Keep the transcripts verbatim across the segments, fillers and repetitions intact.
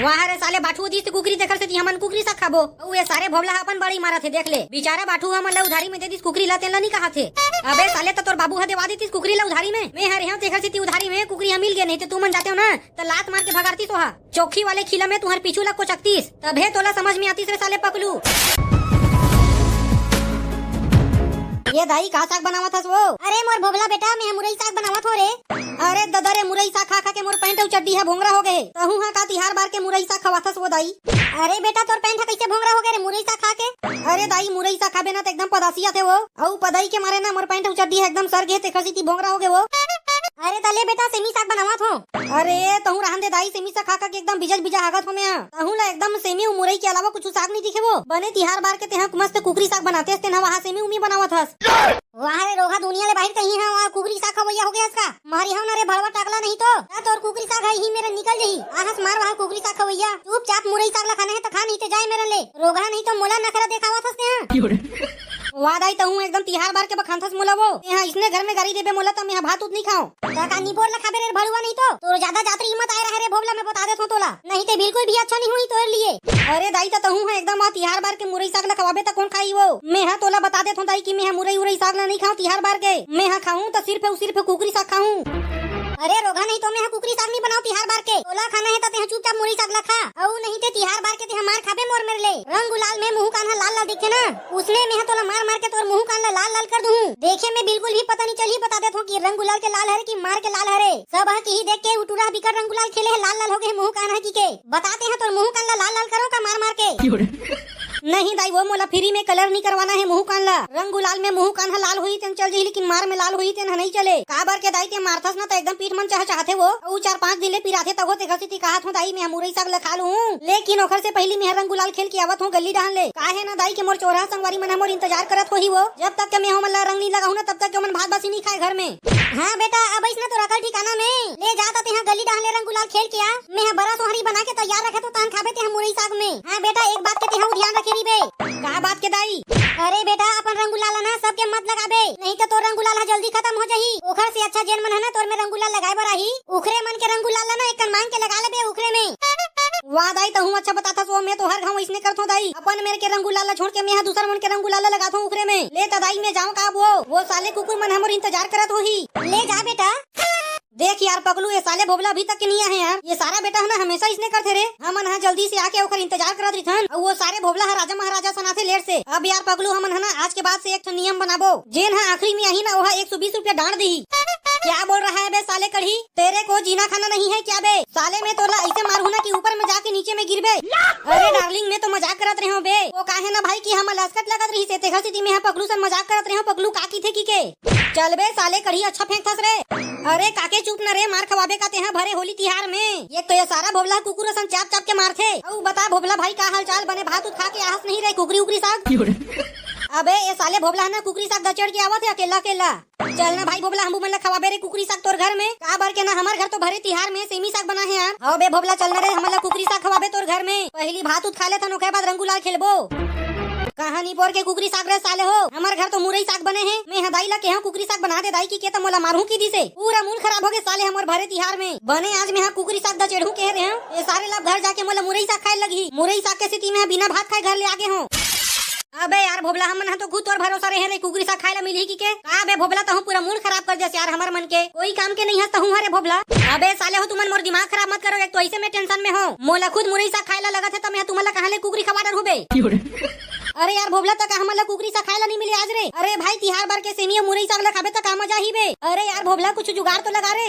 वाह रे साले, बाठू दिस कुकरी, तेखर सेती हमन कुकरी साग खाबो। अउ ये सारे भोभला ह अपन बड़ई मारत हे, देख ले। बिचारा बाठू हमन ला उधारी में दे दिस कुकरी ला, तेन ला नी कहाथे। अबे साले, त तोर बाबू ह देवा देतिस कुकरी ला उधारी में। मैं हरे हंव, तेखर सेती उधारी में कुकरी ह मिल गे, नहीं ते तुमन जातेव ना, त लात मार के भगारतिस ओहा। चौकी वाले खिला में तुंहर पीछू ला कोचकतिस, तभे तोला समझ में आतिस रे साले पकलू। ये दाई, का साग बनावत हस वो? अरे मोर भोभला बेटा, मैं ह मुरई साग बनावत हों रे। अरे ददा रे, मुरई साग खा खा के मोर पैंट अउ चड्डी ह भोंगरा हो गे हे। तहूं ह का तिहार बार के मुरई साग खवाथस वो दाई? अरे बेटा, तोर पैंट ह कइसे भोंगरा हो गे रे मुरई साग खा के? अरे दाई, मुरई साग खाबे ना त एकदम पदासी आथे वो। अउ पदई के मारे ना मोर पैंट अउ चड्डी ह एकदम सर गे, तेखर सेती भोंगरा हो गे वो। अरे त ले बेटा, सेमी साग बनावत हों। अरे तहूं रहन दे दाई, सेमी साग खा खा के एकदम बिजस बिजा हागत हों मैं ह। तहूं ला एकदम सेमी अउ मुरई के अलावा कुछु साग नइ दिखे वो। बने तिहार बार के तेहा मस्त कुकरी साग बनातेस, तेन ह वहां सेमी उमी बनावत हस। वाह रे रोगहा, दुनिया ले बाहिर कहीं ह, वहां कुकरी साग खवैया हो गे हस का? मारिहंव ना रे भड़वा टाकला, नहीं तो। या तोर कुकरी साग ह इही मेर निकल जही। आहस मार वहां कुकरी साग खवैया। चुपचाप मुरई साग ला खाना हे त खा, नहीं ते जाए मेरन ले। रोगहा नहीं तो मोला नखरा देखावत हस तेहा। वाह दाई, तहूं एकदम तिहार बार के बखानथस मोला वो। तेहा इसने घर में गारी देबे मोला त मेहा भात उत नहीं खांव। त का निपोर ला खाबे रे भड़ुआ, नहीं तो। तोर जादा जातरी हिम्मत आए रहे रे भोभला, मैं बता देथंव तोला। नहीं ते बिल्कुल भी अच्छा नहीं होही तोर लिए। अरे दाई, त तहूं ह एकदम आ तिहार बार के मुरई साग ला खवाबे त कोन खाही वो? मेहा तोला बता देथंव दाई कि मेहा मुरई उरई साग ला नहीं खांव तिहार बार के। मेहा खाहूं त सिर्फ अउ सिर्फ कुकरी साग खाहूं। अरे रोगहा, नहीं तो मेहा कुकरी साग नहीं बनांव तिहार बार के। तोला खाना हे त तेहा चुपचाप मुरई साग ला खा। अउ नहीं ते तिहार बार के तेहा मार खाबे मोर मेर ले। रंग गुलाल में मुंह कान ह लाल लाल दिखे ना, उसने मेहा तोला मार मार के तोर मुंह कान ला लाल लाल कर दूहूं। देखे में बिल्कुल भी पता नहीं चलही, बता देथंव कि रंग गुलाल के लाल हरे कि मार के लाल हरे। सब ह किही देख के, उटुरा बिकट रंग गुलाल खेले हे, लाल लाल हो गे हे मुंह कान ह किके। बता तेहा तोर मुंह कान ला लाल लाल करंव का मार मार के। नहीं दाई, वो मोला free में colour नहीं करवाना हे मुंह कान ला। रंग गुलाल में मुंह कान ह लाल होही तेन चल जही, लेकिन मार में लाल होही तेन ह नहीं चले। काबर के दाई, ते मारथस ना त एकदम पीठ मन चहचहाथे वो। अउ चार पांच दिन ले पिराथे तभो, तेखर सेती कहाथंव दाई, मेहा मुरई साग ला खा लूं। लेकिन ओखर से पहिली मेहा रंग गुलाल खेल के आवत हों गल्ली डहान ले। काहे ना दाई के मोर चोरहा संगवारी मन ह मोर इंतजार करत होही वो। जब तक के मैं ओमन ला रंग नहीं लगाहूं ना, तब तक के ओमन भात बासी नहीं खाए घर में। हां बेटा, अब अइस ना तोर अकल ठिकाना में। ले जा त तेहा गली डहान ले रंग गुलाल खेल के आ। मेहा बरा सोहरी बना के तैयार रखे तो तहन खाबे तेहा मुरई साग में। हां बेटा, एक बात के तेहा ध्यान रखे रहिबे। का बात के दाई? अरे बेटा, अपन रंग गुलाल ला ना सबके मत लगाबे, नहीं त तोर रंग गुलाल ह जल्दी खतम हो जही। ओखर से अच्छा जेन मन ह ना तोर में रंग गुलाल लगाए बर आही, उखरे मन के रंग गुलाल ला ना एक कन मांग के लगा लेबे उखरे में। वाह दाई, तहूं अच्छा बताथस वो, मैं तो हर घांव अइसने करथंव दाई। अपन मेर के रंग गुलाल ला छोड़ के मैं ह दूसर मन के रंग गुलाल ला लगाथंव उखरे में। ले त दाई, मैं जांव का अब वो, वो साले कुकुर मन ह मोर इंतजार करत होही। ले जा बेटा। देख यार पगलू, ये साले भोभला अभी तक के नहीं आए यार। ये सारा बेटा ह ना हमेशा इसने करथे रे। हमन ह जल्दी से आके ओकर इंतजार करत रहिथन, अउ वो सारे भोभला ह राजा महाराजा सनाथे लेट से। अब यार पगलू, हमन ह ना आज के बाद से एक ठन नियम बनाबो, जेन ह आखिरी में आही ना, ओहा एक सौ बीस रुपया डांट देही। क्या बोल रहा है बे साले कढ़ी? तेरे को जीना खाना नहीं है क्या बे? साले, मैं तोला अइसे मारहूं ना कि ऊपर में जाके नीचे में गिरबे। अरे darling, मैं तो मजाक करत रहेंव बे। वो काहे ना भाई कि हमन ला असकट लगत रहिसे, तेखर सेती मैं ह पगलू सन मजाक करत रहेंव, पगलू का किथे किके। चल बे साले कढ़ी, अच्छा फेंकथस रे। अरे काके चुप न रे, मार खवाबे का तेहा भरे होली तिहार में। एक तो ये सारा भोभला कुकुर असन चाप चाप के मारथे। अउ बता भोभला भाई, का हालचाल? बने भात उत खा के आहस नहीं रे, कुकरी उकरी साग? अबे ये साले भोभला ह ना कुकरी साग दचेड़ के आवत हे अकेला अकेला। चल ना भाई भोभला, हमू मन ला खवाबे रे कुकरी साग तोर घर में। काबर के ना हमर घर तो भरे तिहार में सेमी साग बना हे यार। हव बे भोभला, चल ना रे, हमन ला कुकरी साग खवाबे तोर घर में। पहिली भात उत खा लेथन, ओकर बाद रंग गुलाल खेलबो। कहां निपोर के कुकरी साग रे साले हो, हमर घर तो मुरई साग बने हे। मैं ह दाई ला केहेंव कुकरी साग बना दे दाई किके, त मोला मारहूं किदिसे। पूरा मूड खराब हो गे साले हमर भरे तिहार में। बने आज मैं ह कुकरी साग दचेड़हूं केहे रहेंव, ये सारे ला घर जाके मोला मुरई साग खाए लगही। मुरई साग के सेती मैं ह बिना भात खाए घर ले आगे हों। अबे यार भोभला, हमन ह तो खुद तोर भरोसा रहे रे, कुकरी साग खाए ला मिलही किके। का बे भोभला, तहूं पूरा मूड खराब कर देस यार हमर मन के। कोई काम के नहीं हस तहूं हरे भोभला। अबे साले हो, तुमन मोर दिमाग खराब मत करो, एक तो अइसे मैं tension में हों, मोला खुद मुरई साग खाए ला लगत हे, त मैं ह तुमन ला कहां ले कुकरी खवा डरहूं बे। अरे यार भोभला, त का हमन ला कुकरी साग खाए ला नहीं मिले आज रे? अरे भाई, तिहार बार के सेमी अउ मुरई साग ला खाबे त का मजा ही बे। अरे यार भोभला, कुछ जुगाड़ तो लगा रे।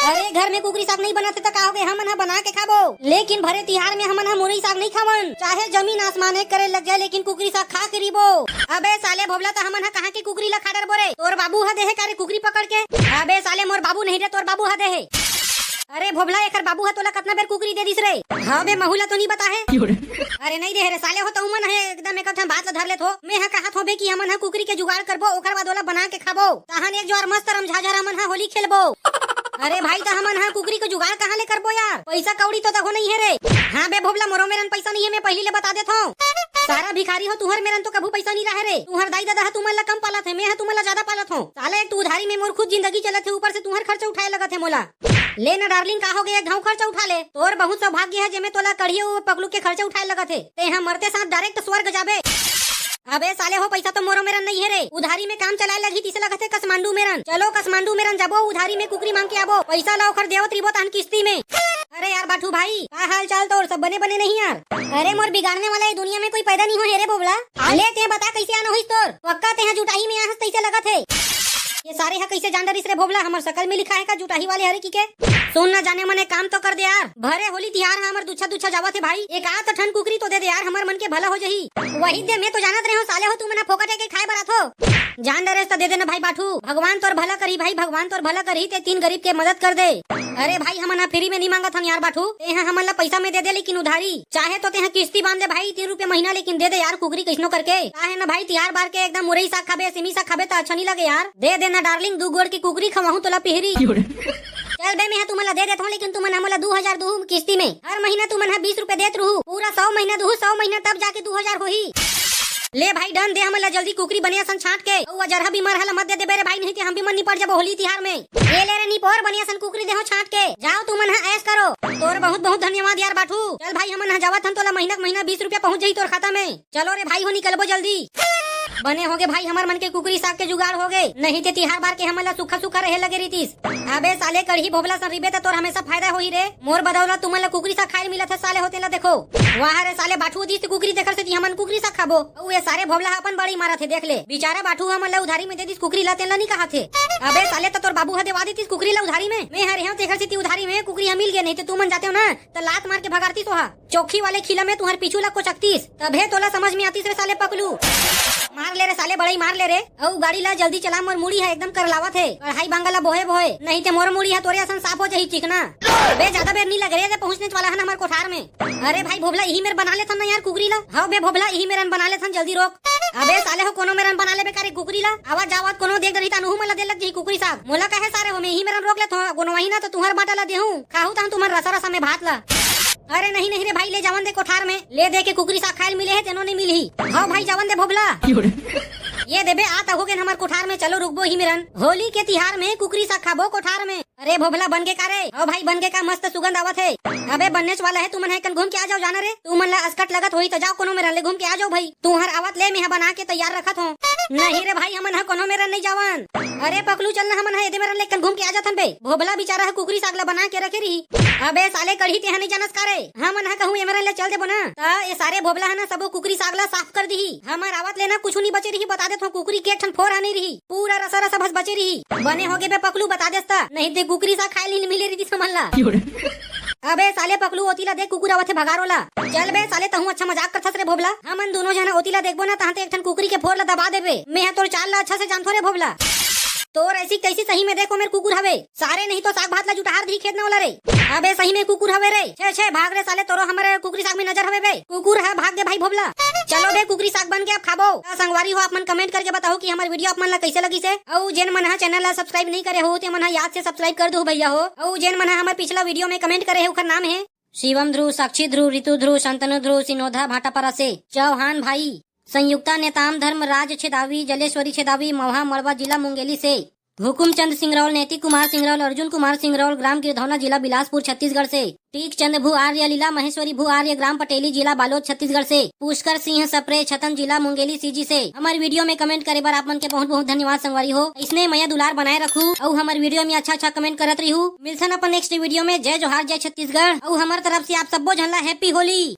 अरे घर में कुकरी साग नहीं बनत हे त का हो गे, हमन ह बना के खाबो। लेकिन भरे तिहार में हमन ह मुरई साग नहीं खावन, चाहे जमीन आसमान एक करे लग जाए, लेकिन कुकरी साग खा के रहिबो। अबे साले भोभला, त हमन ह कहां के कुकरी ला खा डरबो रे? तोर बाबू ह देहे का रे कुकरी पकड़ के? अबे साले, मोर बाबू नहीं रे, तोर बाबू ह देहे। अरे भोभला, एकर बाबू ह तोला कतना बेर कुकरी दे दिस रे? हां बे, महू ला तो नहीं बताहे। अरे नहीं देहे रे साले हो, त उमन ह एकदम एक ठन बात ला धर लेत हो। मैं ह कहत हों बे कि हमन ह कुकरी के जुगाड़ करबो, ओकर बाद ओला बना के खाबो। तहन एक जोर मस्त रमझाझर हमन ह होली खेलबो। अरे भाई, त हमन ह कुकरी के जुगाड़ कहां ले करबो यार? पइसा कौड़ी तो तको नहीं हे रे। हां बे भोभला, मोरो मेरन पइसा नहीं हे, मैं पहिली ले बता देत हों। सारा भिखारी हो, तुहर मेरन तो कभू पैसा नहीं रहे रे। तुहर दाई ददा ह तुमन ला कम पालत हे, मैं ह तुमन ला ज्यादा पालत हूँ। साला एक तो उधारी में मोर खुद जिंदगी चलत हे, ऊपर से तुहर खर्चा उठाए लगत हे मोला। ले ना डार्लिंग, का हो गए, एक घाव खर्चा उठा ले। तोर बहुत सौभाग्य है जेमे तोला कढ़िया अउ पकलू के खर्चा उठाए लगत हे। ते ह मरते साथ डायरेक्ट स्वर्ग जाबे। अबे साले हो, पैसा तो मोरो मेरन नहीं है रे। उधारी में काम चलाए लगही तिसे लगत हे काठमांडू मेरन। चलो काठमांडू मेरन जाबो, उधारी में कुकरी मांग के आबो। पैसा ला ओखर देवत रिबो तहन किस्ती में। अरे यार बाठू भाई, का हाल चाल तोर? सब बने बने नहीं यार? अरे मोर बिगाड़ने वाला ये दुनिया में कोई पैदा नहीं हो हे रे भोभला। ले ते बता कैसे आना होइस तोर? पक्का ते ह जुटाही में आहस तैसे लगत हे। ये सारे ह कैसे जान डरिस रे भोभला? हमर शकल में लिखा है का जुटाही वाले हरे की के? सुन ना जाने मने काम तो कर दे यार। भरे होली तिहार ह हमर दुछा दुछा जावत हे भाई। एक आध ठन कुकरी तो दे दे यार, हमर मन के भला हो जही। वही दे, मैं तो जानत रहे हूँ साले हो तुमन ह फोकट के खाए बर आथो। जान डरेस त दे देना भाई बाठू, भगवान तोर भला करही भाई, भगवान तोर भला करही, ते तीन गरीब के मदद कर दे। अरे भाई हमन ह फ्री में नहीं मांगत हन यार बाठू, ते ह हमन ला पैसा में दे दे लेकिन उधारी। चाहे तो ते ह किस्ती बांध दे भाई, तीन रुपया महीना, लेकिन दे दे यार कुकरी कैसनो करके। काहे ना भाई तिहार बार के एकदम मुरई साग खाबे, सिमी साग खाबे त अच्छा नहीं लगे यार। दे देना डार्लिंग, दू गोड़ के कुकरी खवाहूं तोला पिहरी। चल बे, मैं ह तुमन ला दे देत हूँ, लेकिन तुमन हमन ला दू हजार दुहू किस्ती में। हर महीना तुमन ह बीस रुपया देत रहू, पूरा सौ महीना दुहू, सौ महीना तब जाके दू हजार होही। ले भाई डन, दे हमन ला जल्दी कुकरी बने असन छांट के। अउ अजरहा बीमार हला मत दे देबे रे भाई, नहीं ते हम भी मन निपट जाबो होली तिहार में। ये ले रे निपोर, बने असन कुकरी देहो छांट के। जाओ तुमन ह ऐश करो। तोर बहुत बहुत धन्यवाद यार बाठू। चल भाई हमन ह जावत हन, तोला महीना के महीना बीस रुपया पहुंच जाही तोर खाता में। चलो रे भाई हो निकलबो जल्दी। बने होगे भाई, हमर मन के कुकरी साग के जुगाड़ होगे, नहीं ते तिहार बार के हमन ला सूखा सूखा रहे लगे रहितिस। अबे साले कढ़ी भोभला सन रिबे त तोर हमेशा फायदा होही रे। मोर बदौलत तुमन ला कुकरी साग खाए मिलत हे साले हो, तेला देखो। वाह रे साले बाठू दिस कुकरी, तेखर सेती हमन कुकरी साग खाबो। अउ ये सारे भोभला ह अपन बड़ी मारत हे, देख ले। बेचारा बाठू हमन ला उधारी में दे दिस कुकरी ला, तेन ला नहीं कहत हे। अबे साले त तोर बाबू ह देवा देतिस कुकरी ला उधारी में। मैं हरे हूं तेखर सेती उधारी में कुकरी ह मिल गे, नहीं ते तुमन जाते हो ना त लात मार के भगारतिस ओहा। चोखी वाले खिला में तुहर पीछू ला कोचकतीस, तभे तोला समझ में आतीस रे साले पकलू। मार ले रे साले बड़ई, मार ले रे। अउ गाड़ी ला जल्दी चला, मोर मुड़ी ह एकदम करलावत हे। कढ़ाई बांगा ला बोहे बोहे, नहीं ते मोर मुड़ी ह तोरे असन साफ हो जाही चिकना। बे ज्यादा बेर नहीं लगे रे, पहुंचने वाला हन हमर कोठार में। अरे भाई भोभला, इही मेर बना लेथन ना यार कुकरी ला। हव बे भोभला, इही मेरन बना लेथन, जल्दी रोक। अबे साले हो, कोनो मेरन बना लेबे का रे कुकरी ला? आवत जावत कोनो देख डरही त अनहू मन ला दे लग जाही कुकरी साग। मोला कहे सारे हो, मैं इही मेरन रोक लेथों, कोनो वही ना तो तुहर बांटा ला देहूं, खाहू तहन तुमन रसा रसा में भात ला। अरे नहीं नहीं रे भाई, ले जावन दे कोठार में, ले दे के कुकरी साग खाए ल मिले हे, तेनो नहीं मिलही। हव भाई, जावन दे भोभला। ये देबे, आ त हो गेन हमर कोठार में, चलो रुकबो ही मेरन। होली के तिहार में कुकरी साग खाबो कोठार में। अरे भोभला बन के का रे? हव भाई बन के का, मस्त सुगंध आवत हे। अबे बननेच वाला हे, तुमन ह एकन घूम के आ जाओ जाना रे। तुमन ला असकट लगत होही त जाओ कोनो मेरन ले घूम के आ जाओ भाई। तुहर आवत ले मेहा बना के तैयार रखत हो। नहीं रे भाई, हमन ह कोनो मेरन नहीं जावन। अरे पकलू चल ना, हमन ह एदे मेरन ले एकन घूम के आ जाथन बे। भोभला बेचारा ह कुकरी साग ला बना के रखे रही। अबे साले कढ़ी, तेहा नहीं जानस का रे? हमन ह कहूं ए मेरन ले चल देबो ना, त ए सारे भोभला ह ना सबो कुकरी साग ला साफ कर दिही। हमर आवत ले ना कुछु नहीं बचे रही, बता देत हो कुकरी के एक ठन फोर ह नहीं रही, पूरा रसा रसा भस बचे रही। बने हो गे बे पकलू, बता देस त, नहीं ते कुकरी साग खाए ल नहीं मिले रही हमन ला। अबे साले पकलू, ओती ला देख, कुकुर आवत हे, भगारो ला। चल बे साले, तहूं अच्छा मजाक करथस रे भोभला। हमन दोनों झन ओती ला देखबो ना, तहां ते एक ठन कुकरी के फोर ला दबा देबे। मैं ह तोर चाल ला अच्छा से जानथो रे भोभला। तोर ऐसी कैसी सही में देखो मेर कुकुर हवे। सारे नहीं तो साग भात ला जुटार दी खेत न वाला रे। अबे सही में कुकुर हवे रे। छे छे भाग रे साले, तोरो हमरे कुकरी साग में नजर हवे बे। कुकुर ह भाग दे भाई भोभला। चलो बे कुकरी साग बन के अब खाबो। त संगवारी हो, आप मन कमेंट करके बताओ कि हमर वीडियो आप मन ला कैसे लगिस हे। अउ जेन मन ह चैनल ला सब्सक्राइब नहीं करे हो, ते मन ह याद से सब्सक्राइब कर दो भैया हो। अउ जेन मन ह हमर पिछला वीडियो में कमेंट करे हे, ओकर नाम हे शिवम ध्रुव, साक्षी ध्रुव, रितु ध्रुव, शांतनु ध्रुव, सिनोधा भाटापारा से, चौहान भाई, संयुक्ता नेताम, धर्मराज छेदावी, जलेश्वरी छेदावी, मौहा मड़वा, जिला मुंगेली से, हुकुमचंद सिंगरौल, नैतिक कुमार सिंगरौल, अर्जुन कुमार सिंगरौल, ग्राम गिरधौना, जिला बिलासपुर, छत्तीसगढ़ से, टीकचंद भू आर्य, लीला महेश्वरी भू आर्य, ग्राम पटेली, जिला बालोद, छत्तीसगढ़ से, पुष्कर सिंह सप्रे, छतन, जिला मुंगेली सीजी से। हमर वीडियो में कमेंट करे बर आप मन के बहुत बहुत धन्यवाद संगवारी हो। इसने मया दुलार बनाए रखू अउ हमर वीडियो में अच्छा अच्छा कमेंट करत रहू। मिलथन अपन नेक्स्ट वीडियो में। जय जोहार, जय छत्तीसगढ़ अउ हमर तरफ से आप सब्बो झन ला हैप्पी होली।